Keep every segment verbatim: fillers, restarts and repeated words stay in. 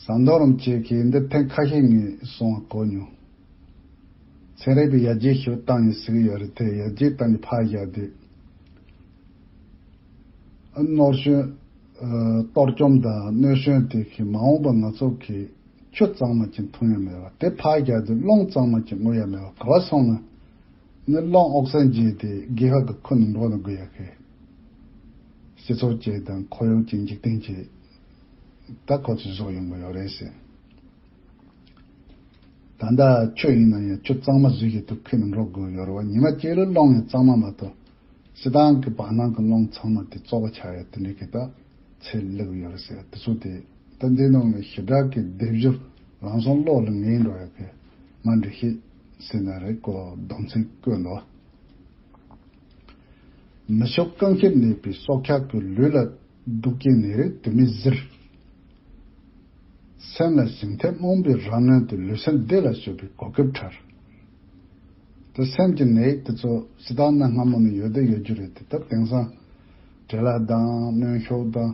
ཟམ་གདོང་རིན་པོ་ཆེ་གིས་འདི་ཐེངས་ཁ་ཤས་ངས་གསུངས་པ་གོ་མྱོང་། ཚན་རིག་པའི་ཡར་རྒྱས་ཞིག་བཏང་ནས་ཟེར་གྱི་ཡོད་རེད་དེ། ཡར་རྒྱས་བཏང་ནས་ཕར་བཞག་དུས། ཨ། གནོད་སྐྱོན། ཨ། གཏོར་བཅོམ་དང་གནོད་སྐྱོན་དེ་གི་མ་འོངས་པ་ང་ཚོ་གི་ཆུ་གཙང་མ་ཅིག་འཐུང་ཡ་མེད་པ། དེ་ཕར་བཞག་དུས་རླུང་གཙང་མ་ཅིག་རྔུབ་ཡ་མེད་པ་ག་པར་སོང་ན། ནི་རླུང་ཨོག་སན་བརྗེས་ཏེ་རྒྱལ་ཁབ་ཀྱི་ཁུར་ནང་འགྲོ་ན་དགོས་ཡ་གི། སྤྱི་ཚོགས་ཅིག་དང་ཁོར་ཡུག་ཅིག་འཇིག་རྟེན་ཅིག་ད་ཁོ་ཚོས་བཟོ་ཡོང་གི་ཡོད་རེད་ཟེར། ད་ལྟ་ཆུ་ཡིན་ན་ཡང་ཆུ་གཙང་མ་བཟོ་ཡི་དུ་ཁུར་ནང་འགྲོ་དགོས་ཡོད་རེད་བ། ཉི་མ་གཅིག་ལ་རླུང་ཡང་གཙང་མ་མ་གཏོགས། སྤྱིར་བཏང་གི་བར་སྣང་གི་རླུང་ཚང་མ་དེ་བཙོག་པ་ཆགས་ཡ་དེ་འདྲའི་གི་ད་ཚད་སླེབས་ཡོད་རེད་ཟེར། དེ་ཚོ་དེ་ད་འདི་ནང་ལ་ཞེ་དྲག་གི་སྡེབ་སྦྱོར་རང་སྲུང་གློག་ལ་ངེས་འགྲོ་ཡ་གི་མ་འགྲིག་ཤེས་ཟེར་ན་རེད། ཀོ་སྡོམ་ཚིག་བཀོད་འདུག། མི་ཤོག་རྐང་ཁྱེར་ནད་པའི་སྲོག་ཆགས་ཀྱི་ལུས་ལ་དུག་ཅན་ནད་རིགས་དུ་མས་གཟིར། སེམས་ལ་ཞིང་ཐེབས་རྨོངས་པའི་རང་ངོས་དུ་ལུས་སེམས་བདེ་ལ་སྤྱོད་པའི་གོ་སྐབས་འཕྲལ། ད་སེམས་ཀྱི་ནད་དེ་ཚོ་སྤྱིར་བཏང་གནའ་སྔ་མོ་ནས་ཡོད་དེ་ཡོད་རྒྱུ་རེད་དེ། ད་དེང་སང་བྲེལ་བ་དང་གནོན་ཤུགས་དང་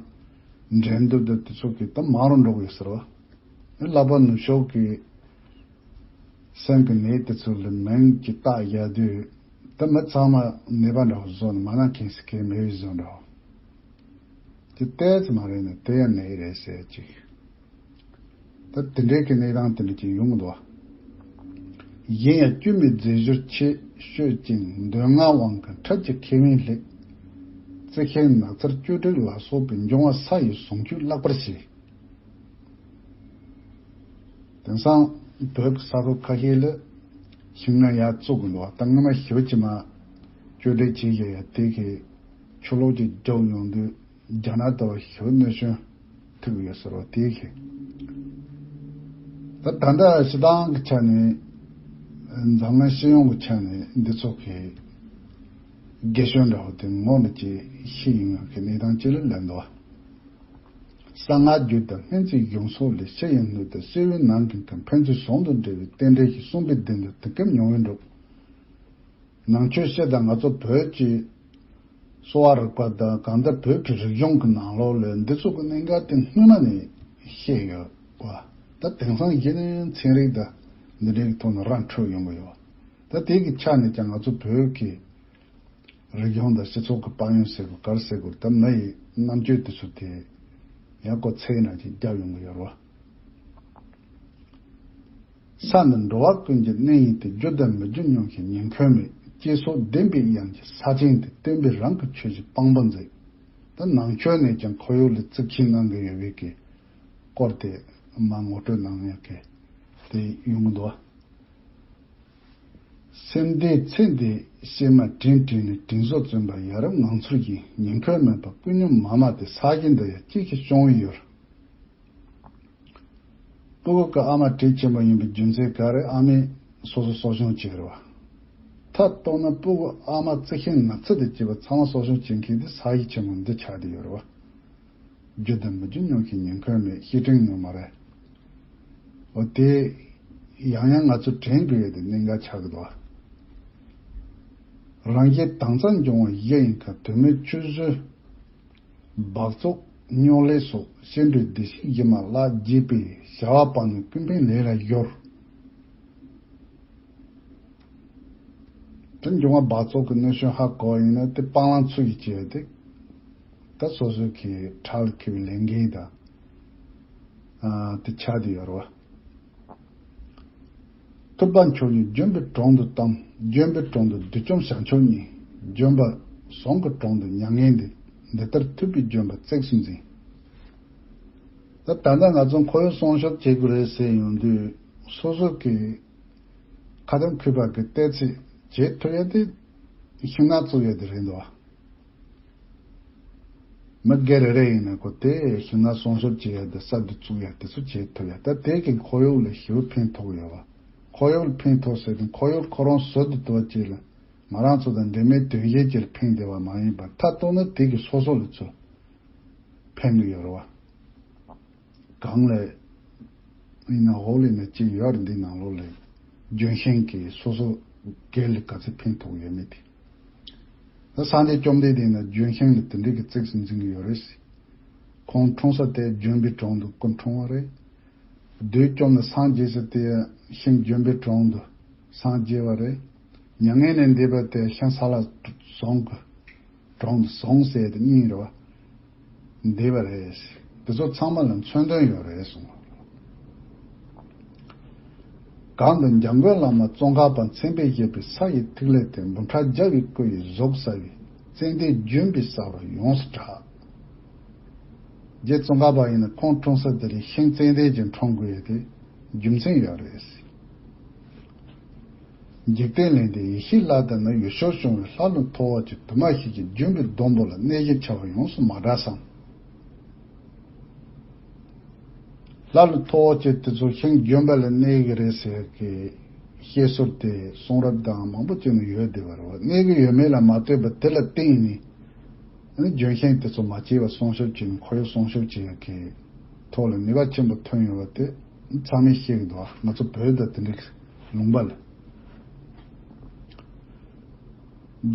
འགྲན་བསྡུར་དང་དེ་ཚོ་གིས་ད་མང་རུ་འགྲོ་གི་ཡོད་ཟེར་བ། ལྷག་པར་ནུབ་ཕྱོགས་ཀྱི་སེམས་ཀྱི་ནད་དེ་ཚོ་ལ་མིང་གཅིག་བཏགས་བཞག་དུས། ད་མི་ཚང་མ་ནད་པ་འདྲ་བོ་བཟོ་ནས་མ་ན་མཁན་ཟེར་མཁན་མེད་པའི་བཟོ་འདྲ་བོ། དེ་ཏོག་ཙམ་མ་རེད་ན་དེ་ཡང་ནད་རེད་ཟེར་ཅིག། ད་དེ་འདྲའི་གི་གནས་སྟངས་དེ་འདྲ་ཅིག་ཡོང་གི་འདུག་བ། གཞན་ཡང་དཀྱུས་མའི་རྫས་སྦྱོར་ཆེ་ཤོས་ཀྱི་འདོད་རྔམ་དབང་གིས་འཁྲབ་ཀྱི་ཁེ་ཕན་ལེགས། རྩི་ཤིང་ནགས་ཚལ་གཅོད་འབྲེག་ལ་སོགས་པའི་འབྱུང་བ་ས་ཡི་ཟུངས་བཅུད་བརླག་པར་བྱེད། དེང་སང་བོད་ཀྱི་ས་ཁུལ་ཁ་ཤས་ལ་ཤིང་ནགས་ཡར་བཙུགས་དགོས་འདུག་བ། ད་སྔོན་མ་ཞེ་པོ་ཅིག་མར་གཅོད་འབྲེག་བྱས་བཞག་ཡ་དེ་གི་ཆུ་ལོག་ཅིག་རྒྱབ་ཡོང་དུས་རྒྱ་ནག་ལྟ་བུ་ཞེ་པོ་གནོད་སྐྱོན་ཐེབས་ཡོད་ཟེར་བ་དེ་གི། ད་ད་ལྟ་སྤྱིར་བཏང་གི་ཆ་ནས་འཛམ་གླིང་སྤྱི་ཡོངས་ཀྱི་ཆ་ནས་འདི་ཚོ་གི་རྒན་གཞོན་འདྲ་བོ་དེ་ངོ་མ་ཅིག་ཤི་ཡིན་ཡང་གི་གནས་སྟངས་ཅིག་ལ་སླེབས་འདུག་བ། གསང་སྔགས་རྒྱུད་དང་སྨན་རྩིས་གཞུང་སོགས་ལས་ཕྱི་ཡི་སྣོད་དང་སེར་བའི་ནང་གི་ཁམས་ཕན་ཚུན་ཟུང་དུ་འབྲེལ་བའི་རྟེན་འབྲེལ་གྱི་གསུངས་པའི་བདེན་དོན་དེ་སྐབས་མྱོང་བའི་འགྲོ། ནང་ཆོས་བཤད་དང་ང་ཚོ་བོད་ཀྱི་གསོ་བ་རིག་པ་དང་གང་ལྟར་བོད་ཀྱི་རིག་གཞུང་གི་ནང་ལོགས་ལས་འདི་ཚོ་གི་གནད་འགག་དེ་སྔོན་མ་ནས་བཤད་ཡོད་པ། ད་དེང་སང་གཞི་ནས་ཚན་རིག་དང་འདི་འདྲའི་ཐོག་ནས་ར་འཕྲོད་ཡོང་གི་ཡོད། ད་དེ་གི་ཆ་ནས་ཀྱང་ང་ཚོ་བོད་ཀྱི་རིག་གཞུང་དང་སྤྱི་ཚོགས་ཀྱི་དཔལ་ཡོན་ཟེར་དགོས་ག་རེ་ཟེར་དགོས་རེད། ད་མི་ཡི་རྣམ་དཔྱོད་དེ་ཚོ་དེ་ཡང་ཁོ་ཚེ་ནང་བཞིན་རྒྱབ་ཡོང་གི་ཡོད་རེད་བ། ས་ནི་འགྲོ་བ་ཀུན་གྱི་གནས་ཡིན་ཏེ། རྒྱུ་དང་མི་རྒྱུ་ཉོན་ཞིང་ཉིན་མཁན་མེད། སྐྱེ་སོགས་ལྡན་པའི་དབྱངས་ཀྱི་ས་ཆེན་ཏེ། སྟོན་པས་རང་གི་ཆོས་ཀྱི་དཔང་པོ་མཛད། ད་ནང་ཆོས་ནས་ཀྱང་ཁོར་ཡུག་ལ་གཙིགས་ཆེན་གནང་གི་ཡོད་པའི་གི་སྐོར་དེ་མར་ངོ་སྤྲོད་གནང་ཡག་གི་དེ་ཡོང་གི་འདུག་བ། སེམས་སྡེའི་ཚེ་འདིའི་གཤེད་མ་དྲིན་དྲན་ནས་དྲིན་གཟོ་བཙུན་པ་ཡ་རབས་ངང་ཚུལ་བཞིན། ཉིན་མཁན་མེད་པ་ཀུན་སྙོམས་མ་མ་སྟེ། ས་གཞི་འདི་ཡང་སྐྱིད་ཀྱིས་སྐྱོང་བའི་ཡུལ། སྤུ་གུ་གི་ཨ་མ་དྲིན་ཆེན་པོ་ཡིན་པའི་རྒྱུ་མཚན་ག་རེ། ཨ་མས་སོ་སོ་གསོ་སྐྱོང་བྱེད་རེད་བ། མཐའ་གཏུགས་ན་སྤུ་གུ་ཨ་མ་རྩི་ཤིང་ནགས་ཚལ་དང་བཅས་པ་ཚང་མ་གསོ་སྐྱོང་བྱེད་མཁན་དེ་ས་གཞི་ཆེན་མོ་འདི་ཆགས་བསྡད་ཡོད་རེད་བ། རྒྱུ་དང་མི་རྒྱུ་ཉོན་ཞིང་ཉིན་མཁན་མེད། བཤེས་སྤྲིང་ནི་མ་རེད། འོ་དེ་ཡང་ཡང་ང་ཚོ་དྲན་དགོས་ཡ་དེ་གནད་འགག་ཆགས་ཀྱི་འདུག་བ། རང་གཞན་དྭངས་གཙང་འབྱུང་བ་བཞི་ཡིན་ཁ། དུ་མའི་ཆུད་ཟོས་སྦགས་བཙོག་སྨྱོ་ལས་སོགས། སྐྱེ་འགྲོའི་བདེ་གཤེགས་ཞི་མ་ལྷ། དགྱེས་པའི་བྱ་བ་སྤངས་ནས་ཀུན་ཕན་ལས་ལ་གཞོལ། དེ་འབྱུང་བ་སྦགས་བཙོག་གི་གནོད་སྐྱོན་ཧ་གོ་བ་ཡིན་ན་དེ་སྤང་བླང་ཚུལ་གྱིས་བྱས་ཏེ། ད་སོ་སོའི་གི་ཁྲག་ལ་འཁེལ་བའི་ལས་འགན་དང་། ཨ། དེ་ཆགས་བསྡད་ཡོད་རེད་བ། ཐུབ་པ་མཆོག་ཉིད་ལྗོན་པའི་དྲུང་དུ་བལྟམས། ལྗོན་པའི་དྲུང་དུ་བདུད་འཇོམས་བྱང་ཆུབ་བརྙེས། ལྗོན་པ་ཟོང་གི་དྲུང་དུ་མྱ་ངན་འདས། འདི་ལྟར་ཐུབ་པའི་ལྗོན་པ་བརྩེགས་སུ་འཛིན། ད་ད་ལྟ་ང་ཚོ་ཁོར་ཡུག་སྲུང་སྐྱོབ་བྱེད་དགོས་རེད་ཟེར་ཡོང་དུས། སོ་སོ་གི་ཁ་ཏོན་གུས་པ་གི་ལྟས་ཚེ་བྱེད་ཐུབ་ཡ་དེ་ཤིང་ནགས་བཙུགས་ཡ་དེ་རེད་འདུག་བ། མི་སྒེར་རེ་རེ་ཡིན་ན་ཁོ་དེ་ཤིང་ནགས་སྲུང་སྐྱོབ་བྱེད་ཡ་དེ་ས་དེ་བཙུགས་ཡ་དེ་ཚོ་བྱེད་ཐུབ་ཡ། ད་དེ་གིས་ཁོར་ཡུག་ལ་ཞེ་པོ་ཕན་ཐོགས་ཡོད་བ། ཁོར་ཡུག་ལ་ཕན་ཐོགས་ཟེར་དུས་ཁོར་ཡུག་ཁོ་རང་བཟོ་དུ་དོ་ཅིག་ལ་ང་རང་ཚོ་དང་འབྲེལ་མེད་དོན་གཞན་ཅིག་ལ་ཕན་བདེ་བ་མ་ཡིན་པར་མཐའ་གཏུགས་ན་དེ་གིས་སོ་སོ་ལ་ཚོ་ཕན་གི་ཡོད་རེད་བ། གང་ལས་ཡིན་ན་འོག་ལས་ན་ཅི་ཡོད་རེད། འདི་ནང་ལོགས་ལས་ལྗོན་ཤིང་གིས་སོ་སོ་སྒེར་ལ་ག་ཚོད་ཕན་ཐོགས་ཡོད་མེད་དེ། ད་སངས་རྒྱས་བཅོམ་ལྡན་འདས་ན་ལྗོན་ཤིང་ལ་དེ་འདྲའི་གི་བརྩེགས་སུ་འཛིན་གི་ཡོད་རེད། ཁོང་འཁྲུངས་ས་དེ་ལྗོན་པའི་དྲུང་དུ་སྐུ་འཁྲུངས་པ་རེད། བདུད་བཅོམ་ནས་སངས་རྒྱས་ཟེར་དེ་ཤིང་ལྗོན་པའི་དྲུང་དུ་སངས་རྒྱས་པ་རེད། མྱ་ངན་ལས་འདས་པ་དེ་ཤིང་ས་ལ་བཟུང་གི་དྲུང་དུ་བཟུང་ཟེར་དེ་གཉིས་རེད་བ། འདས་པ་རེད། དེ་ཚོ་ཚང་མ་ལ་མཚོན་དོན་ཡོད་རེད་གསུངས། གང་དུ་འཇམ་མགོན་བླ་མ་ཙོང་ཁ་པ་མཚན་དཔེ་བཞད་པའི་ས་ཡི་ཐིག་ལེ་སྟེ་འབུམ་ཕྲག་བརྒྱ་ཡི་སྐུ་ཡི་གཟུགས་ཟ་བའི་ཙན་དན་ལྗོན་པའི་ས་རུ་ཡོངས་སུ་གྲགས། རྗེ་ཙོང་ཁ་པ་ཡིན་ན་ཁོང་འཁྲུངས་ས་དེ་ལ་ཤིང་ཙན་དན་གྱིས་འཁྲུངས་དགོས་ཏེ་རྒྱུ་མཚན་ཡོད་རེད། འཇིག་རྟེན་གླིང་འདིར་ཡེ་ཤེས་ལྷ་དང་ནི་འོད་ཞུ་བྱུང་བའི་ལྷ་ཀླུ་མཐོ་བ་ཅན་དུ་མ་ཞིག་གི་ལྗོན་པའི་སྡོང་པོ་ལ་གནས་ཀྱི་བྱ་བ་ཡོངས་སུ་མ་གྲགས་སམ། ལྷ་ཀླུ་མཐོ་བ་ཅན་དེ་ཚོ་ཤིང་ལྗོན་པ་ལ་གནས་ཀྱི་རེད་ཟེར་གི་བཤད་སྲོལ་དེ་གསུང་རབ་དང་མང་པོ་ཅིག་ནས་ཡོད་བསྡད་པ་རེད་བ། གནས་ཀྱི་ཡོད་མེད་ལ་མ་ལྟོས་པར་དེ་ལ་བརྟེན་ནས་ནི་ལྗོན་ཤིང་དེ་ཚོ་མ་སྐྱེས་པ་སྲུང་སྐྱོབ་བྱས་ནས་ཁོར་ཡུག་སྲུང་སྐྱོབ་བྱེད་ཡག་གི་ཐོག་ལ་ནུས་པ་ཆེན་པོ་ཐོན་ཡོད་པ་དེ་ཚང་མས་ཤེས་ཀྱི་འདུག་ང་ཚོ་བོད་དང་དེ་འདྲའི་ལུང་པ་ལ།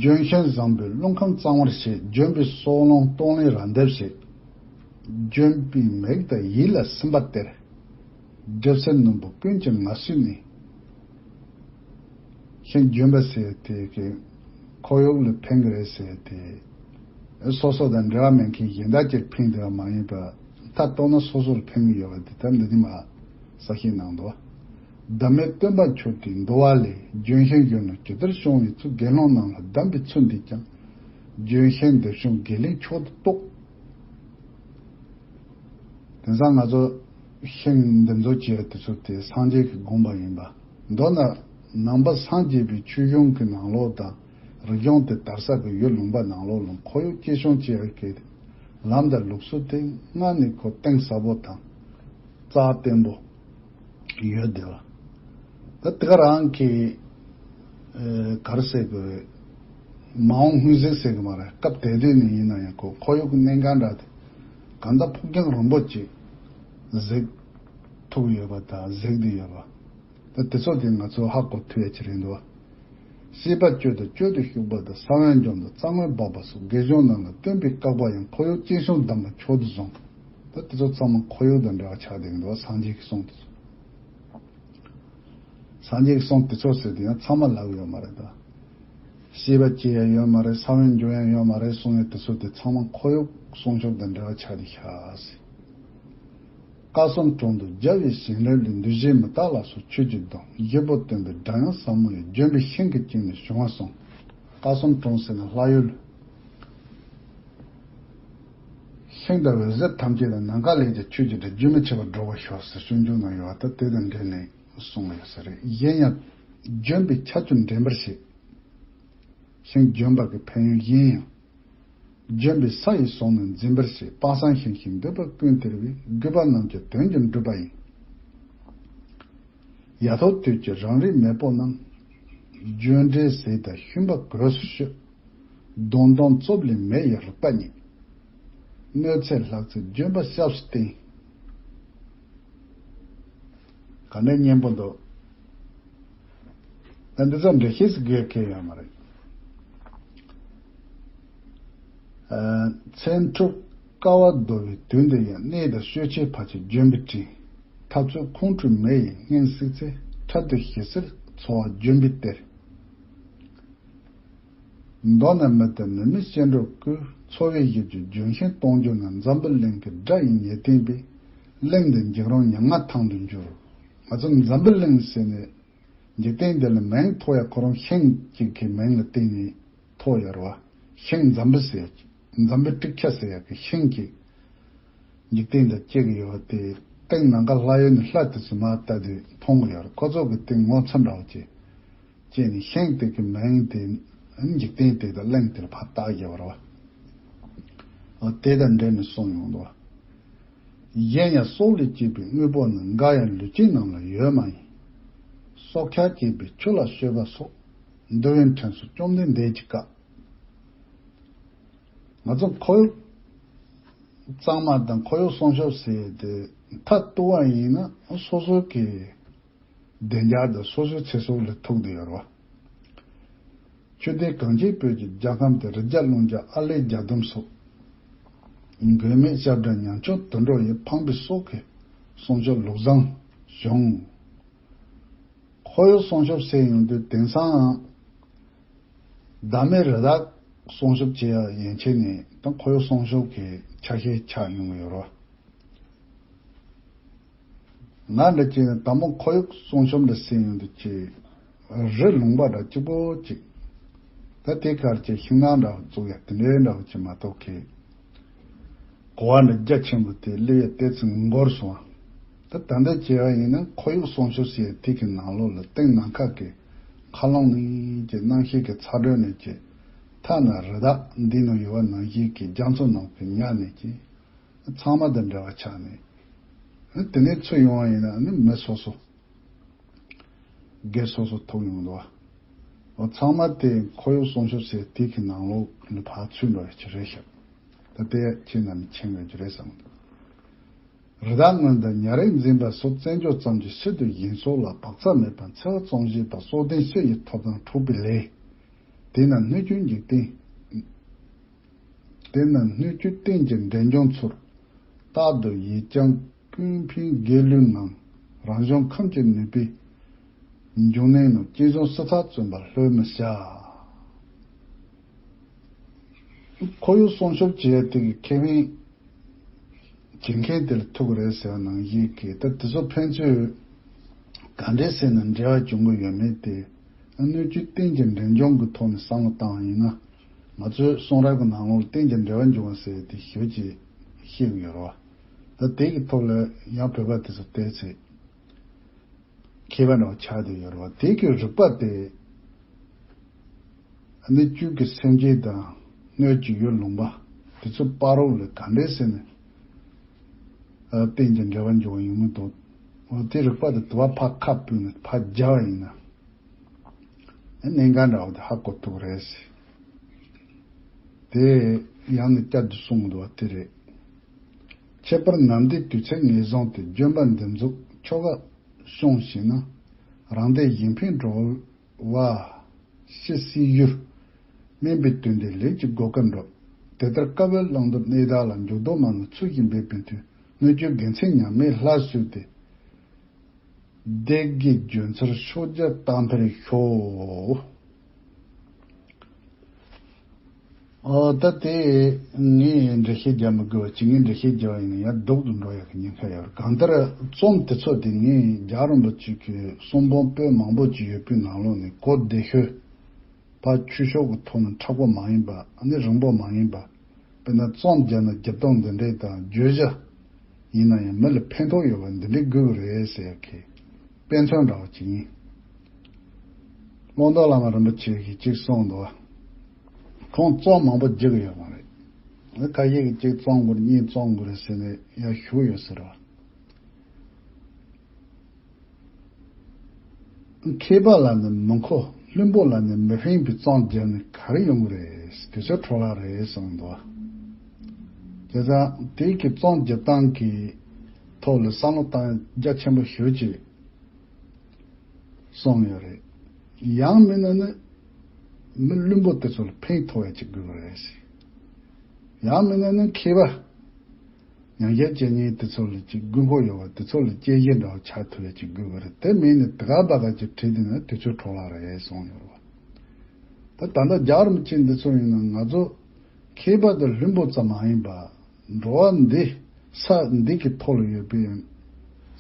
ལྗོན་ཤིང་བཟང་པོས་རླུང་ཁམས་གཙང་བར་བྱེད། ལྗོན་པའི་སོལ་རླུང་སྟོང་ལས་ར་འདེབས་བྱེད། ལྗོན་པའི་མིག་དང་ཡིད་ལ་སིམ་པ་སྟེར། གྲིབ་སེལ་སྣུམ་པོ་ཀུན་གྱི་ངལ་གསོའི་གནས། ཤིང་ལྗོན་པ་ཟེར་དེ་གི་ཁོར་ཡུག་ལ་ཕན་གི་རེད་ཟེར་དེ། སོ་སོ་དང་འབྲེལ་བ་མེད་མཁན་གཞན་དག་ཅིག་ཕན་བདེ་བ་མ་ཡིན་པ། མཐའ་གཏུགས་ན་སོ་སོར་ཕན་གི་ཡོད་པ་དེ་ལྟར་འདི་ནི་མ་ས་ཤིང་ནང་དུ། བདག་མེད་སྟོན་པ་མཆོག་གི་འདུལ་བ་ལས། ལྗོན་ཤིང་གཞོན་ནུ་ཇི་ལྟར་བྱུང་བའི་ཚུལ། དགེ་སློང་རྣམས་ལ་གདམས་པའི་ཚུལ་འདིས་ཀྱང་། ལྗོན་ཤིང་འདི་བྱུང་དགེ་ལེགས་མཆོག་ཏུ་རྟོགས། དེང་སང་ང་ཚོ་ཤིང་འདི་ཚོ་བཅད་དེ་ཚོ་དེ་སངས་རྒྱས་ཀྱི་དགོངས་པ་ཡིན་པ། མདོར་ན་ནང་པ་སངས་རྒྱས་པའི་ཆོས་གཞུང་གི་ནང་ལོགས་དང་རིག་གཞུང་དེ་དར་ས་གི་ཡུལ་ལུང་པ་ནང་ལོགས་ལ་ཁོར་ཡུག་གཅེས་སྐྱོང་བྱེད་ཡག་གི་ལམ་དང་ལུགས་སྲོལ་དེ་སྔར་ནས་ཁོ་གཏིང་ཟབ་པོ་དང་རྩ་བརྟན་པོ་ཡོད་བསྡད་པ། ད་དེ་ག་རང་གི་ཨེ་ག་རེ་ཟེར་དགོས་རེད། མ་འོངས་སྔོན་གཟིགས་ཟེར་གི་མ་རེད། སྐབས་དེ་དུས་ནས་ཡིན་ན་ཡང་ཁོ་ཁོར་ཡུག་གི་གནད་འགག་འདྲ་དེ་གང་ལྟར་ཕུགས་རྒྱང་རིང་པོ་ཅིག་གཟིགས་ཐུབ་ཡོད་པ་དང་གཟིགས་བསྡད་ཡོད་པ། ད་དེ་ཚོ་དེ་ང་ཚོ་ཧ་གོ་ཐུབ་ཡ་ཅིག་རེད་འདུག་ཤེས་པ་སྤྱོད་དང་སྤྱོད་དུ་ཞུགས་པ་དང་ས་བོན་འཇོམས་དང་རྩྭ་སྔོན་འབབ་པ་སོགས་དགེ་སྦྱོར་རྣམས་ལ་སྟོན་པའི་བཀག་པ་ཡང་ཁོར་ཡུག་གཅེས་སྐྱོང་གདམས་པ་མཆོག་ཏུ་བཟུང་། ད་དེ་ཚོ་ཚང་མ་ཁོར་ཡུག་དང་འབྲེལ་བ་ཆགས་བསྡད་འདུག་སངས་རྒྱས་ཀྱི་གསུང་དེ་ཚོ། སངས་རྒྱས་ཀྱི་གསུང་དེ་ཚོ་ཟེར་དུས་ཡང་ཚང་མ་ལབ་ཡོད་མ་རེད་ད། ཤེས་པ་སྐྱེ་ཡ་ཡོད་མ་རེད། ས་བོན་འཇོམས་ཡ་ཡོད་མ་རེད་གསུང་ཡ་དེ་ཚོ་དེ་ཚང་མ་ཁོར་ཡུག་སྲུང་སྐྱོབ་དང་འབྲེལ་བ་ཆགས་ཏེ་ཤག་ཟེར། དཀར་གསུམ་དྲུང་དུ་རྒྱལ་བའི་བྱིན་རླབས་ལས། འདུ་ཤེས་མི་རྟག་ལ་སོགས་ཆོས་ཀྱི་སྡོམ། བཞི་པོ་སྟོན་པའི་སྒྲ་དབྱངས་ཟབ་མོ་ཡིས། ལྗོན་པའི་ཤིང་གི་དཀྱིལ་ནས་བྱུང་བ་གསུངས། དཀར་གསུམ་དྲུང་ཟེར་ན་ལྷ་ཡུལ། ཤིང་དང་འོད་ཟེར་ཐམས་ཅད་ལ་ནམ་མཁའ་ལས་ཀྱང་ཆོས་ཀྱི་སྒྲ་རྒྱུན་མི་ཆད་པར་སྒྲོག་པར་ཤོག་ཟེར་སྤྱོད་འཇུག་ནང་ཡོད་པ་ལྟར་དེ་དང་འབྲེལ་ནས་གསུངས་ཡོད་ས་རེད། གཞན་ཡང་ལྗོན་པའི་ཆར་ཆུ་འདྲེན་པར་བྱེད། ཤིང་ལྗོན་པ་གི་ཕན་ཡོན་གཞན་ཡང་། ལྗོན་པའི་ས་ཡི་ཟོག་རྣམས་འཛིན་པར་བྱེད། དཔག་བསམ་ཤིང་བཞིན་འདོད་པ་ཀུན་སྟེར་བའི། རྒུད་པ་རྣམས་ཀྱང་དོན་གྱིས་འགྲུབ་པ་ཡིན། ཡ་ཐོག་དུས་ཀྱི་རང་རིག་མེས་པོ་རྣམས། ལྗོན་འབྲས་ཟས་དང་ཤུན་པ་གོས་སུ་སྤྱོད། གདོང་གདོང་རྩོབ་ལས་མེ་ཡི་རེག་པ་ཉིད། གནོད་འཚེ་ལྷག་ཚེ་ལྗོན་པ་སྐྱབས་སུ་བསྟེན། ག་འདྲའི་སྙན་པོ་འདུག་ད་འདི་ཚོ་འགྲེལ་བཤད་ཟེར་དགོས་ཡ་གང་ཡང་ཡོད་མ་རེད། ཨ། ཚེ་འཕྲོ་དཀའ་བ་བདོ་བའི་དུས་འདིར་ཡང་། གནས་དང་སྤྱོད་ཆས་ཕལ་ཆེར་ལྗོན་པའི་སྤྲིན། འཐབ་རྩོད་ཁོང་ཁྲོའི་མེ་ཡིས་སྙིང་བསྲེགས་ཚེ། འཕྲལ་དུ་ཞི་བསིལ་འཚོ་བ་ལྗོན་པའི་གཏེར། མདོར་ན་མི་དང་ནུབ་མོའི་སྐྱེ་འགྲོ་ཀུན། འཚོ་བའི་གཞི་རྒྱུ་ལྗོན་ཤིང་གཏོང་རྒྱུ་ན། འཛམ་བུ་གླིང་གི་དགྲ་ཡི་ཉེས་ལྟུང་སྤེལ། གླིང་འདི་འཇིགས་རུང་ཉམ་ང་ཐང་དུ་འགྱུར། ང་ཚོ་འཛམ་བུ་གླིང་ཟེར་ནས་འཇིག་རྟེན་འདི་ལ་མིང་ཐོགས་ཡ་ཁོ་རང་ཤིང་གཅིག་གི་མིང་ལ་བརྟེན་ནས་ཐོགས་ཡོད་རེད་བ། ཤིང་འཛམ་བུ་ཟེར་ཡ་གི་འཛམ་བུའི་ཊཱིཀྵ་ཟེར་ཡ་གི་ཤིང་གཅིག་འཇིག་རྟེན་འདིར་སྐྱེ་གི་ཡོད་པ་དེ་སྟེང་ནམ་མཁའ་ལྷ་ཡུལ་ནས་ལྷ་དེ་ཚོ་མར་ལྟ་དུས་མཐོང་གི་ཡོད་རེད། ཁོ་ཚོ་གི་སྟེང་ངོ་མཚར་འདྲ་བོ་ཅིག་སྐྱེས་ནས་ཤིང་དེ་གི་མིང་དེ་འཇིག་རྟེན་དེ་དང་གླིང་དེར་ཕར་བཏགས་བཞག་པ་རེད་བ། འོ་དེ་དང་འབྲེལ་ནས་གསུངས་ཡོང་འདུག་གཞན་ཡང་སྲོག་ལས་སྐྱེས་པའི་དངོས་པོ་རྣམས། འགའ་ཡང་ལུས་ཅན་རྣམས་ལ་ཡོད་མ་ཡིན། སྲོག་ཆགས་སྐྱེས་པའི་ཆུ་ལ་སྤྱོད་པ་སོགས། འདུལ་བའི་ཕྲིན་སོགས་བཅོམ་ལྡན་འདས་ཀྱིས་བཀག་ང་ཚོ་ཁོར་ཡུག་གཙང་མ་དང་ཁོར་ཡུག་སྲུང་སྐྱོབ་ཟེར་ཏེ་མཐའ་གཏུགས་པ་ཡིན་ན་སོ་སོ་གི་བདེ་འཇགས་དང་སོ་སོའི་ཚེ་སྲོག་ལ་ཐུག་བསྡད་ཡོད་རེད་བ། ཆོས་ལྡན་གངས་ཅན་བོད་ཀྱི་རྒྱལ་ཁམས་དེར། རི་རྒྱ་ཀླུང་རྒྱ་ཨར་ལས་རྒྱ་ཟླུམ་སོགས། མགོན་མེད་ཞབས་འདྲ་ཉམ་ཆུང་དུད་འགྲོ་ཡི། ཕངས་པའི་སྲོག་གི་སྲུང་སྐྱོབ་ལུགས་བཟང་ བྱུང་། ཁོར་ཡུག་སྲུང་སྐྱོབ་ཟེར་ཡོང་དུས་དེང་སང་བདག་མེད་རི་དྭགས་སྲུང་སྐྱོབ་བྱེད་ཡ་ཡན་ཆད་ནས་ད་ཁོར་ཡུག་སྲུང་སྐྱོབ་ཀྱི་ཆ་ཤས་ཆགས་ཡོང་གི་ཡོད་རེད། ང་འདྲ་ཅིག་དང་པོ་ཁོར་ཡུག་སྲུང་སྐྱོབ་འདྲ་ཟེར་ཡོང་དུས་ཅིག་རི་ལུང་པ་འདྲ་གཅིག་པོ་ཅིག་ད་དེ་གར་ཅིག་ཤིང་ནགས་འདྲ་བཙུགས་ཡ་དེ་འདྲའི་འདྲ་བོ་ཅིག་མ་གཏོགས་ཀི། གོ་བ་འདྲ་རྒྱ་ཆེན་པོ་དེ་སླེབས་ཡ་ཏོག་ཙམ་འགོར་སོང་བ། ད་ད་ལྟ་བྱས་པ་ཡིན་ན་ཁོར་ཡུག་སྲུང་སྐྱོབ་ཟེར་ཡ་དེ་གི་ནང་ལོགས་ལ་སྟེང་ནམ་མཁའ་གི་མཁའ་རླུང་ནས་ཀྱི་གནམ་གཤིས་ཀྱི་ཚ་དྲོད་ནས་ཀྱི་ཐ་ན་རི་དྭགས་འདི་ནང་ཡོད་པ་ནང་བཞིན་གྱི་རྒྱ་མཚོ་ནང་གི་ཉ་ནས་ཀྱི་ཚང་མ་དང་འབྲེལ་བ་ཆགས་ནས། དེ་ནས་ཚུར་ཡོང་བ་ཡིན་ན་ནི་མི་སོ་སོ་སྒེར་སོ་སོ་ཐུག་ཡོང་འདུག་བ། ཚང་མ་དེ་ཁོར་ཡུག་སྲུང་སྐྱོབ་ཟེར་དེ་གི་ནང་ལོགས་ལ་ཕར་ཚུད་འགྲོ་ཡ་ཅིག་རེད་ཤག་ད་དེ་ཁྱེད་རྣམས་མཁྱེན་ཡོད་ཀྱི་རེད་བསམ་གི་འདུག་རི་དྭགས་རྔོན་དང་ཉ་རིགས་འཛིན་པ་སོགས་བཙན་བྱོལ་ཙམ་གྱི་སྲིད་དུ་ཡིན་སོགས་ལ་བག་ཚ་མེད་པར་འཚེ་བ་བཙོང་བཞིན་པ་སྲོག་ལྡན་སུ་ཡི་ཐོབ་ཐང་འཕྲོག་པའི་ལས། དེས་ན་སྣོད་བཅུད་འཇིག་རྟེན། དེས་ན་སྣོད་བཅུད་རྟེན་གྱི་འབྲས་ལྗོངས་ཚུར། རྟག་ཏུ་ཡིད་བཅངས་ཀུན་ཕན་དགེ་ལུས་ངང་། རང་གཞུང་ཁམས་ཀྱི་ནུས་པའི་འབྱུང་གནས་རྣམས། སྤྱི་གཞུང་སྲིད་ཚགས་བཙུན་པ་ལྷོད་མི་བྱ། ཁོར་ཡུག་སྲུང་སྐྱོབ་བྱེད་ཡ་དེ་གི་ཁེ་ཕན་བྱེད་མཁན་དེ་ལ་ཐུག་རེད་ཟེར་བ་ནང་བཞིན་གྱི་ད་དེ་ཚོ་ཕན་ཚུན་ག་འདྲས་ཟེར་ན་འབྲེལ་བ་བྱུང་གི་ཡོད་མེད་དེ། སྣོད་བཅུད་རྟེན་གྱི་འབྲས་ལྗོངས་ཀྱི་ཐོག་ནས་བསམ་བློ་བཏང་བ་ཡིན་ན། ང་ཚོའི་གསུང་རབ་ཀྱི་ནང་ལོགས་རྟེན་གྱི་འབྲེལ་བ་འབྱུང་བ་ཟེར་དེ་ཞེ་པོ་ཅིག་ཤེས་ཀྱི་ཡོད་རེད་བ། ད་དེ་གི་ཐོག་ལ་ཡང་བོད་པ་དེ་ཚོ་བལྟས་ཚེ་མཁས་པ་འདྲ་བོ་ཆགས་བསྡད་ཡོད་རེད་བ། དེ་གི་རིག་པ་དེ་སྣོད་བཅུད་ཀྱི་སེམས་ཅན་དང་སྣོད་ཀྱི་ཡུལ་ལུང་པ་དེ་ཚོ་བར་རོགས་ལ་ག་འདྲས་ཟེར་ནས་རྟེན་གྱི་འབྲེལ་བ་འབྱུང་བ་ཡོང་མི་འདུག་འོ་དེ་རིག་པ་དེ་དུ་བ་ཕར་ཁ་ཕུད་ནས་ཕར་སྦྱར་བ་ཡིན་ན། གནད་འགག་འདྲ་བོ་དེ་ཧ་གོ་ཐུབ་རེད། དེ་ཡང་ནས་བསྐྱར་དུ་གསུངས་འདུག་བ་དེ་རེད། ཁྱད་པར་ནམ་ཟླའི་དུས་ཚོད་ངེས་བཟུང་སྟེ། ལྗོན་པ་འདི་ཚོ་ཁྱོ་ག་ཤོང་ཞེ་ན། རང་སྡེ་ཡིན་ཕན་འགྲོ་བ་ཤི་སྲིད་ཡུལ། སྨན་པའི་དོན་དེ་ལས་ཀྱི་སྒོ་ཀ་འགྲོ། དེ་ལྟར་དཀའ་བའི་བླང་དོར་གནས་བདག་ལ། འཇུག་ལྡོག་མ་ལ་ཚུལ་བཞིན་འབད་པའི་མཐུས། སྣོད་བཅུད་དགེ་མཚན་ཉམས་མེད་ལྷ་བསུས་ཏེ། བདེ་དགེ་འབྱོན་ཚར་ཕྱོགས་བརྒྱར་བཏང་འཕེལ་ཤོག་ཨོ་ད་དེ་ངས་འགྲེལ་བཤད་རྒྱག་མི་དགོས་པ་ཅིག་ངས་འགྲེལ་བཤད་རྒྱག་པ་ཡིན་ན་ཡང་སྡུག་ཏུ་འགྲོ་ཡག་གི་ཉེན་ཁ་ཡོད་རེད། གང་ལྟར་རྩོམ་དེ་ཚོ་དེ་ངས་རྒྱལ་བ་རིན་པོ་ཆེ་གི་གསུང་འབུམ་པོད་མང་པོ་ཅིག་ཡོད་པའི་ནང་ལོགས་ནས་གོ་བདེ་ཤོས་ཕར་ཆོས་ཕྱོགས་ཀྱི་ཐོག་ནས་མཁྲེགས་པོ་མ་ཡིན་པ་ཨ་ནི་རིང་པོ་མ་ཡིན་པ། དཔེར་ན་རྩོམ་བརྒྱབ་ན་རྒྱབ་སྟངས་འདི་འདྲས་དང་བརྗོད་བྱ་ཡིན་ན་ཡང་མི་ལ་ཕན་ཐོགས་ཡོད་པ་འདི་འདྲས་དགོས་ཀྱི་རེད་ཟེར་ཡག་གི་དཔེ་མཚོན་འདྲ་བོ་ཅིག་ཡིན། ཀློང་རྡོལ་བླ་མ་རིན་པོ་ཆེ་གིས་ཅིག་གསུངས་འདུག་ཁོང་རྩོམ་མང་པོ་བརྒྱབ་ཀྱི་ཡོད་མ་རེད། ཁ་ཤས་ཀྱིས་གཅིག་རྩོམ་དགོས་རེད་གཉིས་རྩོམ་དགོས་རེད་ཟེར་ནས་ཡར་ཞུགས་ཡོད་ཟེར་བ། མཁས་པ་ལ་ནི་མི་མཁོ། བླུན་པོ་ལ་ནི་མི་ཕན་པའི་རྩོམ་བརྒྱབ་ནས་ག་རེ་ཡོང་གི་རེད། དུས་ཚོད་འཕྲོ་བརླག་རེད་གསུངས་འདུག་བྱས་ཙང་དེ་གི་རྩོམ་བརྒྱབ་སྟངས་ཀྱི་ཐོག་ལ་བསམ་བློ་བཏང་རྒྱ་ཆེན་པོ་ཞེ་པོ་ཅིག་གསུངས་ཡོད་རེད། ཡང་མིན་ན་ནི་མི་བླུན་པོ་དེ་ཚོ་ལ་ཕན་ཐོགས་ཡ་ཅིག་དགོས་ཀྱི་རེད། ཡང་མིན་ན་ནི་མཁས་པ། མྱང་འདས་བྱེད་མཁན་དེ་ཚོ་ལ་ཅིག་དགོས་མཁོ་ཡོད་པ་དེ་ཚོ་ལ་དཔྱད་གཞི་འདྲ་བོ་ཆགས་ཐུབ་ཡ་ཅིག་དགོས་ཀྱི་རེད། དེ་མིན་ནི་དེ་ག་བ་ག་ཅིག་བྲིས་བསྡད་ན་དུས་ཚོད་འཕྲོ་བརླག་རེད་གསུངས་ཡོད་རེད་བ། ད་ད་ལྟ་རྒྱལ་བ་རིན་པོ་ཆེ་འདི་ཚོ་ཡིན་ན་ང་ཚོ་མཁས་པ་དང་བླུན་པོ་ཙམ་མ་ཡིན་པ། འགྲོ་བ་འདི་ས་འདི་གི་ཐོག་ལ་ཡོད་པའི་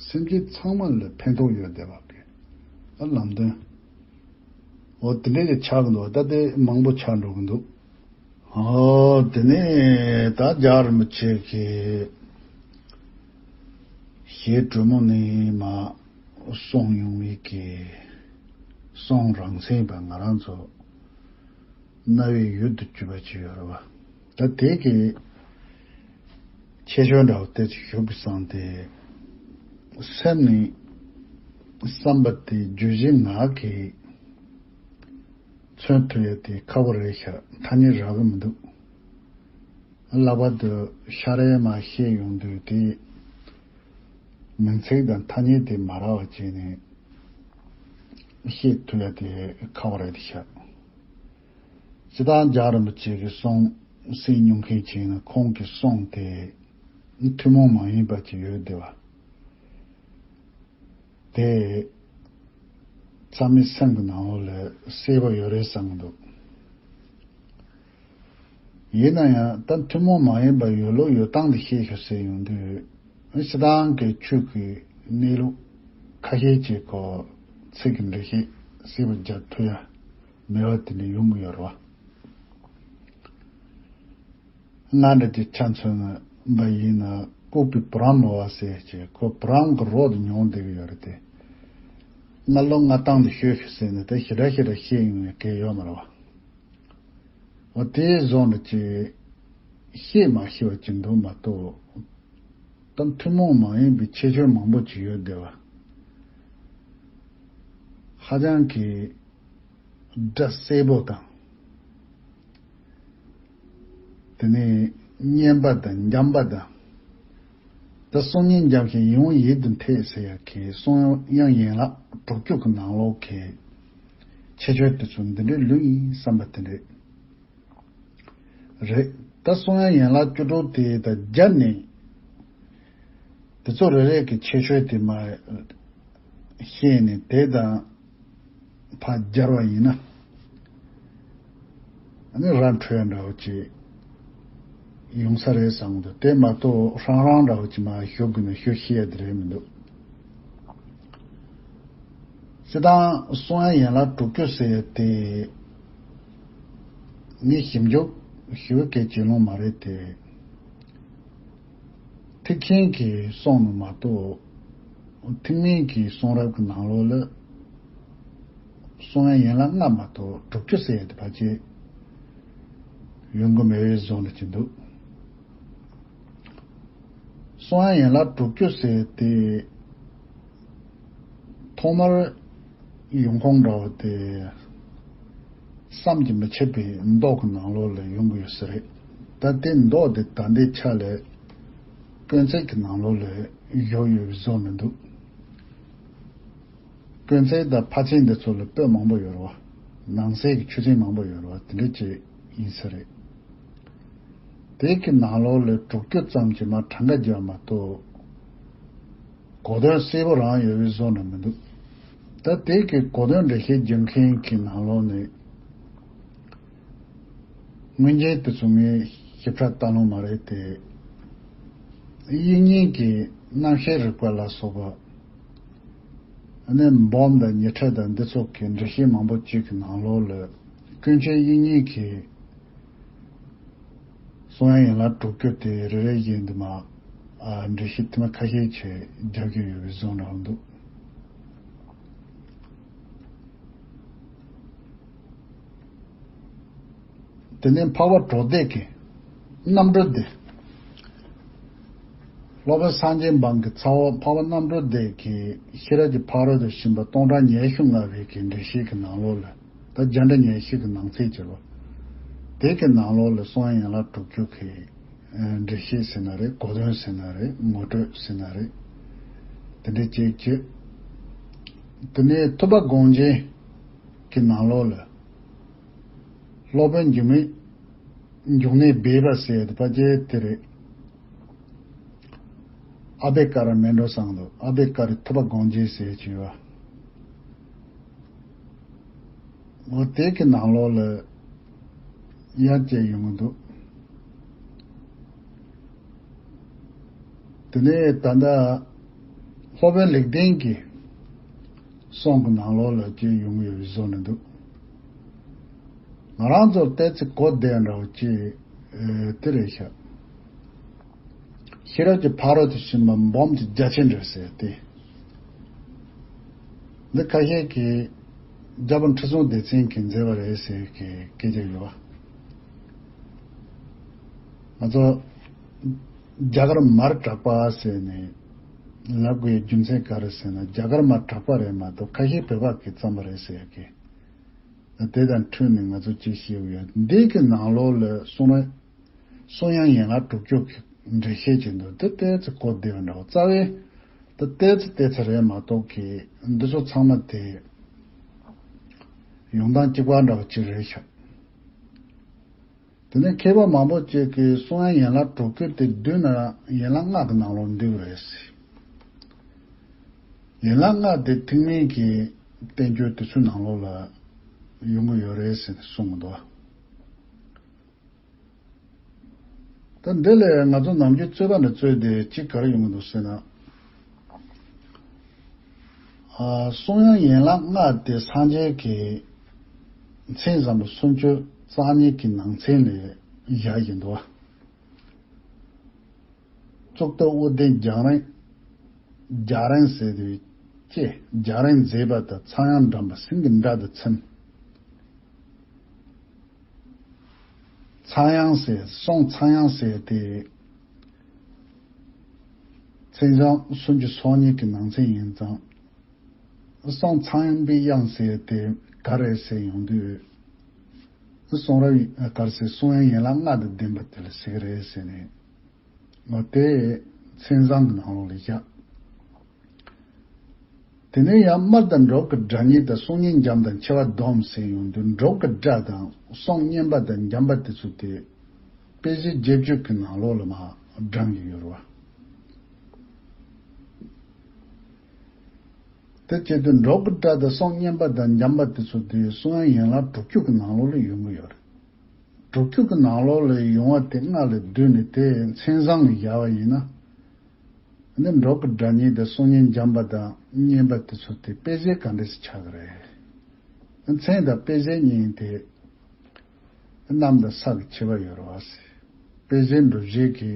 སེམས་ཅན་ཚང་མ་ལ་ཕན་ཐོགས་ཡོད་བསྡད་པ་གི་ལམ་སྟོན། འོ་དེ་འདྲས་ཀྱི་ཆགས་ཀྱི་འདུག་ད་དེ་མང་པོ་ཆགས་འགྲོ་གི་འདུག་ཨོ་དེ་ནས་ད་རྒྱལ་བ་རིན་པོ་ཆེ་གིས་ཞེ་དྲོན་མོ་ནས་མར་གསུངས་ཡོང་བའི་གི་གསུང་རང་མཚན་པ་ང་རང་ཚོ་རྣ་བའི་ཡུལ་དུ་གྱུར་པ་ཅིག་ཡོད་རེད་བ། ད་དེ་གི་ཁྱད་ཆོས་འདྲ་བོ་དེ་ཅིག་ཞུ་དགོས་བསམ་སྟེ། སེམས་ནི་བསམ་པ་དེ་བརྗོད་གཞི་ངག་གིས་མཚོན་ཐུབ་ཡ་དེ་ཁག་པོ་རེད་ཤག་ཐ་སྙད་རག་གི་མི་འདུག་ལྷག་པར་དུ་ཤ་རའི་མ་བཤད་ཡོང་དུས་དེ་མིང་ཚིག་དང་ཐ་སྙད་དེ་མ་རག་པ་བྱས་ནས་བཤད་ཐུབ་ཡ་དེ་ཁག་པོ་རེད་ཤག་སྤྱིར་བཏང་རྒྱལ་བ་རིན་པོ་ཆེ་གི་གསུང་གསན་མྱོང་མཁན་བྱས་ན་ཁོང་གི་གསུང་དེ་ཐུན་མོང་མ་ཡིན་པ་ཅིག་ཡོད་བསྡད་པ། དེ་ཚང་མའི་སེམས་ཀྱི་ནང་ལོགས་ལ་གསལ་པོ་ཡོད་རེད་བསམ་གྱི་འདུག། ཡིན་ན་ཡང་ད་ཐུན་མོང་མ་ཡིན་པ་ཡོད་ལུགས་ཡོད་སྟངས་དེ་ཤེས་ཤོག་ཟེར་ཡོང་དུས། སྤྱིར་བཏང་གི་ཆོས་ཀྱི་གནས་ལུགས་ཁ་ཤས་ཅིག་གོ། ཚིག་གི་འགྲེལ་བཤད་གསལ་པོ་རྒྱག་ཐུབ་ཡ་མེད་པ་དེ་འདྲ་ཡོང་གི་ཡོད་རེད་བ། སྔར་འདྲ་ཅིག་ཆ་མཚོན་པ་ཡིན་ན་ལྐུགས་པའི་བུ་རམ་མོ་བ་ཟེར་ཅིག་ཁོ་བུ་རམ་གྱི་རོ་དེ་མྱོང་བསྡད་ཀྱི་ཡོད་རེད་དེ། ང་ལོ་ལྔ་སྟོང་དུ་ཤོད་ཤིག་ཟེར་ནས་དེ་ཞེ་དྲག་ཞེ་དྲག་བཤད་ཡོང་བའི་གལ་ཡོད་མ་རེད་བ། འོ་དེའི་བཟོ་འདྲ་ཅིག་ཤེས་མ་ཤེས་པ་ཅིག་འདུག་མ་གཏོགས། ད་ཐུན་མོང་མ་ཡིན་པའི་ཁྱད་ཆོས་མང་པོ་ཅིག་ཡོད་བསྡད་བ། ཧ་ཅང་གི་སྒྲ་གསལ་པོ་དང་། དེ་ནས་སྙན་པ་དང་འཇམ་པ་དང་། ད་གསུང་སྙན་འཇམ་ཞིང་ཡིད་འོང་ཡིད་དུ་འཐད་ཟེར་ཡག་གི་གསུང་དབྱངས་ཡན་ལག་དྲུག་ཅུ་གི་ནང་ལོགས་ཀྱི་ཁྱད་ཆོས་དེ་ཚོ་འདི་འདྲའི་ལོས་ཡིན་བསམ་པ་དེ་འདྲས་རེད། ད་གསུང་དབྱངས་ཡན་ལག་བཅུ་དྲུག་དེ་དང་སྦྱར་ནས། དེ་ཚོ་རེ་རེ་གི་ཁྱད་ཆོས་དེ་མར་ཤེས་ནས་དེ་དང་ཕར་སྦྱར་བ་ཡིན་ན། ཨ་ནི་ར་འཕྲོད་འདྲ་བོ་ཅིག་ཡོང་ས་རེད་བསམ་གྱི་འདུག། དེ་མ་གཏོགས་ཧྲང་ཧྲང་འདྲ་བོ་ཅིག་མར་ཞུ་དགོས་ན་ཞུ་ཤེས་ཡ་དེ་རེད་མི་འདུག། སྤྱིར་བཏང་གསུང་དབྱངས་ཡན་ལག་དྲུག་ཅུ་ཟེར་ཡ་དེ་ངས་ཞིབ་འཇུག་ཞུ་བའི་སྐད་ཆ་ལོང་མ་རེད་དེ། ཐེག་ཆེན་གྱི་གསུང་ནི་མ་གཏོགས། ཐེག་དམན་གྱི་གསུང་རབ་ཀྱི་ནང་ལོགས་ལ་གསུང་དབྱངས་ཡན་ལག་ལྔ་མ་གཏོགས་དྲུག་ཅུ་ཟེར་ཡ་དེ་ཕལ་ཆེར་ཡོང་གི་མེད་པའི་བཟོ་འདྲ་ཅིག་འདུག། གསུང་དབྱངས་ཡན་ལག་དྲུག་ཅུ་ཟེར་ཏེ། ཐོག་མར་ཡོང་ཁུངས་འདྲ་བོ་དེ་བསམ་གྱིས་མི་ཁྱབ་པའི་མདོ་གི་ནང་ལོགས་ལ་ཡོང་གི་ཡོད་ས་རེད། ད་དེ་མདོ་དེ་ད་ལྟའི་ཆ་ལ་དཀོན་བརྩེགས་ཀྱི་ནང་ལོགས་ལ་བཞུགས་ཡོད་པའི་བཟོ་མི་འདུག། དཀོན་བརྩེགས་དང་ཕར་ཕྱིན་འདི་ཚོ་ལ་པོད་མང་པོ་ཡོད་རེད་བ། ནང་གསེས་ཀྱི་ཆོས་ཚན་མང་པོ་ཡོད་རེད་བ། དེ་འདྲ་ཅིག་ཡིན་ས་རེད། དེ་གི་ནང་ལོགས་ལ་དྲུག་ཅུ་ཙམ་གྱི་མར་གྲངས་ཀ་བརྒྱབ་མ་གཏོགས། གོ་དོན་གསལ་པོ་རང་ཡོད་པའི་བཟོ་འདྲ་མི་འདུག། ད་དེ་གི་གོ་དོན་འགྲེལ་བཤད་རྒྱག་མཁན་གྱི་ནང་ལོགས་ནས། དངོས་གཞི་དེ་ཚོ་ངས་ཞིབ་ཕྲ་ལྟ་ལོང་མ་རེད་དེ། དབྱིག་གཉེན་གྱི་རྣམ་བཤད་རིག་པ་ལ་སོགས་པ། ཨ་ནི་འབུམ་དང་ཉི་ཁྲི་དང་འདི་ཚོ་གི་འགྲེལ་བཤད་མང་པོ་ཅིག་གི་ནང་ལོགས་ལ་ཀུན་མཁྱེན་དབྱིག་གཉེན་གྱི་གསུང་དབྱངས་ཡན་ལག་དྲུག་ཅུ་དེ་རེ་རེ་བཞིན་དུ་མ། ཨ། འགྲེལ་བཤད་དེ་མ་ཁ་ཤས་ཆེ་རྒྱག་གི་ཡོད་པའི་བཟོ་འདྲ་འདུག། དེ་ནས་འཕགས་པ་གྲོལ་སྡེ་གི་རྣམ་གྲོལ་སྡེ། སློབ་དཔོན་སངས་རྒྱས་འབངས་ཀྱི་ཚ་བོ་འཕགས་པ་རྣམ་གྲོལ་སྡེ་གིས་ཤེས་རབ་ཀྱི་ཕ་རོལ་ཏུ་ཕྱིན་པ་སྟོང་ཕྲག་ཉི་ཤུ་ལྔ་པའི་གི་འགྲེལ་བཤད་ཀྱི་ནང་ལོགས་ལ། ད་རྒྱ་འགྲེལ་ཉི་ཤུ་གི་ནང་ཚན་བྱས་པ། དེ་གི་ནང་ལོགས་ལ་གསུང་དབྱངས་ཡན་ལག་དྲུག་ཅུ་གི་འགྲེལ་བཤད་ཟེར་ན་རེད། གོ་དོན་ཟེར་ན་རེད། ངོ་སྤྲོད་ཟེར་ན་རེད། དེ་འདྲའི་ཅིག་བྱས། དེ་ནས་ཐུབ་པ་དགོངས་རྒྱན་གྱི་ནང་ལོགས་ལ། སློབ་དཔོན་འཇིགས་མེད་འབྱུང་གནས་སྦས་པ་ཟེར་ཡ་དེ་ཕལ་ཆེར་དེ་རེད། ཨ་བྷེ་ཀ་ར་མེད་འགྲོ་བསམ་འདུག། ཨ་བྷེ་ཀ་རའི་ཐུབ་པ་དགོངས་རྒྱན་ཟེར་གྱི་ཡོད། འོ་དེ་གི་ནང་ལོགས་ལ་ཡར་བཅད་ཡོང་གི་འདུག། དེ་ནས་ད་ལྟ་སློབ་དཔོན་ལེགས་ལྡན་གྱི་གསུང་གི་ནང་ལོགས་ལ་བཅད་ཡོང་གི་ཡོད་པའི་བཟོ་འདྲ་འདུག། ང་རང་ཚོར་ལྟས་ཚེ་གོ་བདེ་འདྲ་བོ་ཅིག་ཨེ། དེ་རེད་ཤག། ཤེས་རབ་ཀྱི་ཕ་རོལ་ཏུ་ཕྱིན་པ་འབུམ་གྱི་རྒྱ་ཆེན་རེད་ཟེར་ཏེ། འདི་ཁ་ཤས་ཀྱིས་རྒྱལ་པོ་ཁྲི་སྲོང་ལྡེ་བཙན་གྱིས་མཛད་པ་རེད་ཟེར་གྱི་སྐད་ཆ་ཡོད་པ། ང་ཚོ་རྒྱ་གར་མར་གྲགས་པ་ཟེར་ནས་ལབ་དགོས་རྒྱུ་མཚན་ག་རེ་ཟེར་ན། རྒྱ་གར་མར་གྲགས་པ་རེད་མ་གཏོགས་ཁ་ཤས་བོད་པ་གིས་བརྩམས་པ་རེད་ཟེར་གྱི། དེ་དང་འཁྲིལ་ནས་ང་ཚོ་ཅིག་ཤེས་དགོས་ཡ། འདི་གི་ནང་ལོགས་ལ་གསུང་རབ། གསུང་དབྱངས་ཡན་ལག་དྲུག་ཅུ་གི་འགྲེལ་བཤད་ཅིག་འདུག། དེ་ཏོག་ཙམ་གོ་བདེ་བ་འདྲ་བོ། རྩ་བའི་དེ་ཏོག་ཙམ་ཏོག་ཙམ་རེད་མ་གཏོགས་ཀྱི་འདི་ཚོ་ཚང་མ་དེ་ཡོང་སྟངས་གཅིག་པ་འདྲ་བོ་ཅིག་རེད་ཤག། དེ་ནས་མཁས་པ་མང་པོ་ཅིག་གིས་གསུང་དབྱངས་ཡན་ལག་དྲུག་ཅུ་དེ་བསྡུས་ན་ཡན་ལག་ལྔ་གི་ནང་ལོགས་འདུས་པ་རེད་ཟེར། ཡན་ལག་ལྔ་དེ་ཐེག་དམན་གྱི་བསྟན་བཅོས་དེ་ཚོའི་ནང་ལོགས་ལ་ཡོང་གི་ཡོད་རེད་ཟེར་ནས་གསུངས་འདུག། ད་འདི་ལས་ང་ཚོ་ནམ་རྒྱུན་རྩོད་པ་ནས་རྩོད་དེ་གཅིག་ག་རེ་ཡོང་གི་འདུག་ཟེར་ན། ཨ། གསུང་དབྱངས་ཡན་ལག་ལྔ་དེ་སངས་རྒྱས་ཀྱི་མཚན་ཟབ་མོ་སུམ་ཅུ་རྩ་གཉིས་ཀྱི་ནང་ཚན་ལས་བཞག་གི་འདུག། གཙུག་ཏོར་དབུ་ལྡན་རྒྱང་རིང་། རྒྱང་རིང་ཟེར་དུས་ཀྱེ་རྒྱང་རིང་མཛེས་པ་དང་ཚངས་དབྱངས་འགྲམ་པ་སེང་གེའི་སྒྲ་དང་མཚུངས། ཚངས་དབྱངས་ཟེར། གསུང་ཚངས་དབྱངས་ཟེར་ཏེ། མཚན་བཟང་སུམ་ཅུ་སོ་གཉིས་ཀྱི་ནང་ཚན་ཡིན་ཙང་། གསུང་ཚངས་པའི་དབྱངས་ཟེར་ཏེ་ག་རེ་ཟེར་ཡོང་དུས། གསུང་རབ་ག་རེ་ཟེར། གསུང་དབྱངས་ཡན་ལག་ལྔ་དང་ལྡན་པ་དེ་ལ་ཟེར་གི་རེད་ཟེར་ནས། འོ་དེ་མཚན་བཟང་གི་ནང་ལོགས་ལ་བཞག། དེ་ནས་ཡང་སྨྲ་དང་འབྲོག་གི་སྒྲ་སྙན་དང་གསུང་སྙན་འཇམ་དང་འཆི་བ་སྡོམ་ཟེར་ཡོང་དུས། འབྲོག་གི་སྒྲ་དང་གསུང་སྙན་པ་དང་འཇམ་པ་དེ་ཚོ་དེ་དཔེ་གཞི་རྗེས་འཇུག་གི་ནང་ལོགས་ལ་མར་བགྲངས་ཀྱི་ཡོད་རེད་བ། དེ་བྱེད་དུས་འབྲོག་གི་སྒྲ་དང་གསུང་སྙན་པ་དང་འཇམ་པ་དེ་ཚོ་དེ་གསུང་དབྱངས་ཡན་ལག་དྲུག་ཅུ་གི་ནང་ལོགས་ལ་ཡོང་གི་ཡོད་རེད། དྲུག་ཅུ་གི་ནང་ལོགས་ལ་ཡོང་བ་དེ་ལྔ་ལས་བསྡུས་ནས་དེ་མཚན་བཟང་ལ་བཞག་པ་ཡིན་ན། ནི་འབྲོག་གི་སྒྲ་སྙན་དང་གསུང་སྙན་འཇམ་པ་དང་སྙན་པ་དེ་ཚོ་དེ་དཔེ་གཞི་ག་འདྲ་ཞིག་ཆགས་ཀྱི་རེད། མཚན་དང་དཔེ་གཞི་གཉིས་དེ་གནམ་དང་ས་ཀྱི་ཁྱད་པར་ཡོད་རེད་བ། དཔེ་གཞི་འགྲུབ་བྱེད་ཀྱི་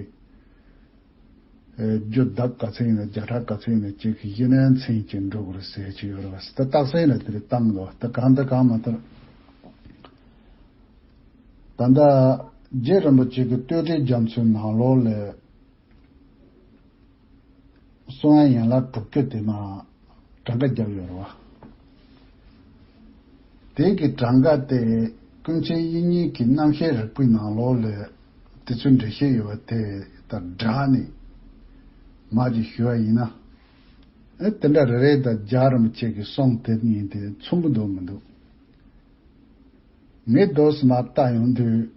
རྒྱུ་ལྡབ་ག་ཚོད་ཡིན་ན། བརྒྱ་ཕྲག་ག་ཚོད་ཡིན་ན་གཅིག་གི་གཞི་ནས་མཚན་གཅིག་འགྲོ་དགོས་རེད་ཟེར་གྱི་ཡོད་རེད་བ། ད་རྟགས་གསལ་ལ་དེ་རིགས་བཏང་འདུག། ད་གང་ལྟར་གང་མ་ལྟར། ད་ལྟ་རྗེ་རིན་པོ་ཆེ་གི་བསྟོད་འགྲེལ་རྒྱ་མཚོའི་ནང་ལོགས་ལས། གསུང་དབྱངས་ཡན་ལག་དྲུག་ཅུ་དེ་མར་གྲངས་ཀ་བརྒྱབ་ཡོད་རེད་བ། དེ་གི་གྲངས་ཀ་དེ་ཀུན་མཁྱེན་དབྱིག་གཉེན་གྱི་རྣམ་བཤད་རིགས་པའི་ནང་ལོགས་ལས་དེ་ཚོའི་འགྲེལ་བཤད་ཡོད་པ་དེ་དང་སྦྲགས་ནས་མར་ཅིག་ཞུ་བ་ཡིན་ན། ཨེ། དེ་འདྲ་རེ་རེ་དང་རྒྱ་རིན་པོ་ཆེ་གི་གསུང་དེ་གཉིས་དེ་མཚུངས་ཀྱི་འདུག་མི་འདུག། ངས་རྡོ་སི་མ་བལྟ་ཡོང་དུས་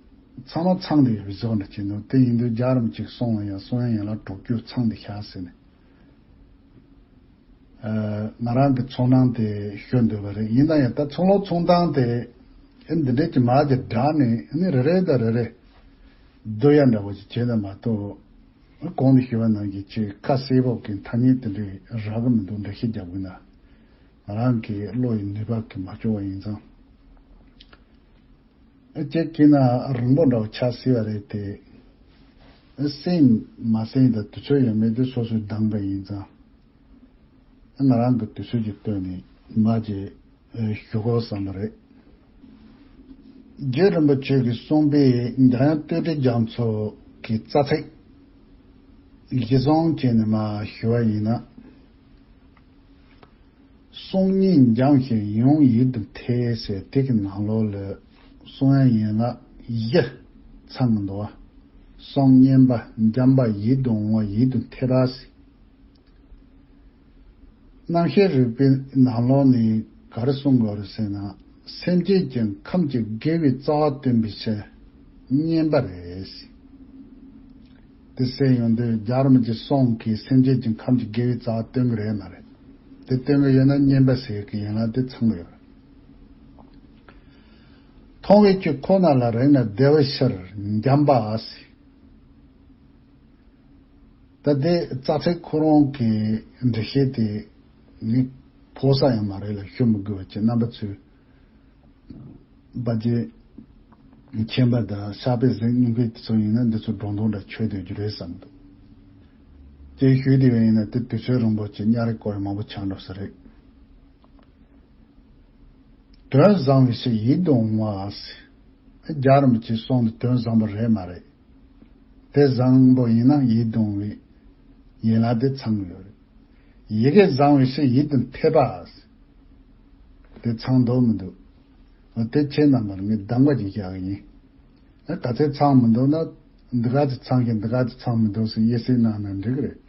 ཚང་མ་ཚང་དེ་ཡོད་པའི་བཟོ་འདྲ་བྱས་འདུག། དེ་ཡིན་དུས་རྒྱ་རིན་པོ་ཆེས་གསུངས་པ་ཡང་གསུང་དབྱངས་ཡན་ལག་དྲུག་ཅུ་ཚང་དེ་བཞག་ཟེར་ནས། ཨ། ང་རང་གི་ཚོར་སྣང་དེ་ཞུ་འདོད་པ་རེད། ཡིན་ན་ཡང་ད་ཚོགས་ལོ་ཚོགས་སྟངས་དེ་ཨེ་འདི་འདྲས་ཀྱི་མར་གྱི་སྦྲགས་ནས་ཨ་ནི་རེ་རེ་དང་རེ་རེ་བསྡུ་ཡ་འདྲ་བོ་ཞིག་བྱས་ན་མ་གཏོགས། གོང་དུ་ཞུས་པ་ནང་བཞིན་ཆེས་ཁ་གསལ་པོ་གི་ཐ་སྙད་དེ་འདྲས་རག་གི་མི་འདུག། འགྲེལ་བཤད་རྒྱབ་དགོས་ན། ང་རང་གི་བློ་ཡི་ནུས་པ་གིས་མ་ལྕོགས་པ་ཡིན་ཙང་། ཨ། ཅིག་གིས་ན་རིང་པོ་འདྲ་བོ་ཆགས་སྲིད་པ་རེད་དེ། ཨ། གསན་མ་གསན་དང་དུས་ཚོད་ཡོད་མེད་དེ་སོ་སོས་འདང་པ་ཡིན་ཙང་། ཨ། ང་རང་གི་དུས་ཚོད་ཀྱི་སྟོན་ནས་མ་བརྗེད་ཞུ་དགོས་བསམ་པ་རེད། རྗེ་རིན་པོ་ཆེ་གིས་གསུངས་པའི་འཇམ་དབྱངས་བསྟོད་འགྲེལ་རྒྱ་མཚོ་གི་རྩ་ཚིག་གཞི་བཟུང་བྱས་ནས་མར་ཞུ་བ་ཡིན་ན། གསུང་སྙན་འཇམ་ཞིང་ཡིད་འོང་ཡིད་དུ་འཐད་ཟེར་དེ་གི་ནང་ལོགས་ལ་གསུང་དབྱངས་ཡན་ལག་བཞི་ཚང་གི་འདུག་བ། གསུང་སྙན་པ། འཇམ་པ། ཡིད་དུ་འོང་བ། ཡིད་དུ་འཐད་པ་ཟེར། རྣམ་བཤད་རིག་པའི་ནང་ལོགས་ནས་ག་རེ་གསུང་དགོས་རེད་ཟེར་ན། སེམས་ཅན་གྱི་ཁམས་ཀྱི་དགེ་བའི་རྩ་བ་སྟོན་པའི་ཕྱིར་སྙན་པ་རེད། དེ་ཟེར་ཡོང་དུས་རྒྱ་རིན་པོ་ཆེའི་གསུང་གིས་སེམས་ཅན་གྱི་ཁམས་ཀྱི་དགེ་བའི་རྩ་བ་སྟོན་གྱི་རེད་མ་རེད། དེ་སྟོན་གྱི་ཡོད་ན་སྙན་པ་ཟེར་གྱི་ཡན་ལག་དེ་ཚང་གི་ཡོད་རེད། མཐོང་བའི་ཆོས་ཁོ་ན་ལ་རེག་ནས་བདེ་བའི་ཕྱིར་འཇམ་པ་ཟེར། ད་དེ་རྩ་ཚིག་ཁོ་རང་གི་འགྲེལ་བཤད་དེ་ངས་ཕོ་ས་ཡང་མ་རེད་ལ་ཞུ་མི་དགོས་པ་བྱས། རྣམ་པ་ཚོས་དཔེ་ཆ་མཁྱེན་པ་དང་ཕྱག་དཔེ་གཟིགས་མྱོང་མཁན་དེ་ཚོ་ཡིན་ན་འདི་ཚོ་སྒྲོ་འདོགས་འདྲ་ཆོད་སྡོད་རྒྱུ་རེད་བསམ་འདུག། དེ་ཞུས་དེ་བས་ཡིན་ན་དེ་དུས་ཚོད་རིང་པོ་བྱས་གཉའ་རེ་སྐོར་མང་པོ་ཆགས་འགྲོ་ས་རེད། དོན་བཟང་བའི་ཕྱིར་ཡིད་དུ་འོང་བ་ཟེར། རྒྱ་རིན་པོ་ཆེའི་གསུང་དེ་དོན་བཟང་པོ་རེད་མ་རེད། དེ་བཟང་པོ་ཡིན་ན་ཡིད་དུ་འོང་བའི་ཡན་ལག་དེ་ཚང་གི་ཡོད་རེད། ཡི་གེ་བཟང་བའི་ཕྱིར་ཡིད་དུ་འཐད་པ་ཟེར། དེ་ཚང་འདུག་མི་འདུག། འོ་དེ་ཁྱེད་རྣམ་པར་ངས་གདམ་ག་ཅིག་བཞག་གི་ཡིན། ཨ། ག་ཚད་ཚང་མི་འདུག་ན། འདི་ག་ཅིག་ཚང་ཞིང་འདི་ག་ཅིག་ཚང་མི་འདུག་ཟེར་དབྱེ་ཞིབ་གནང་ན་འགྲིག་གི་རེད།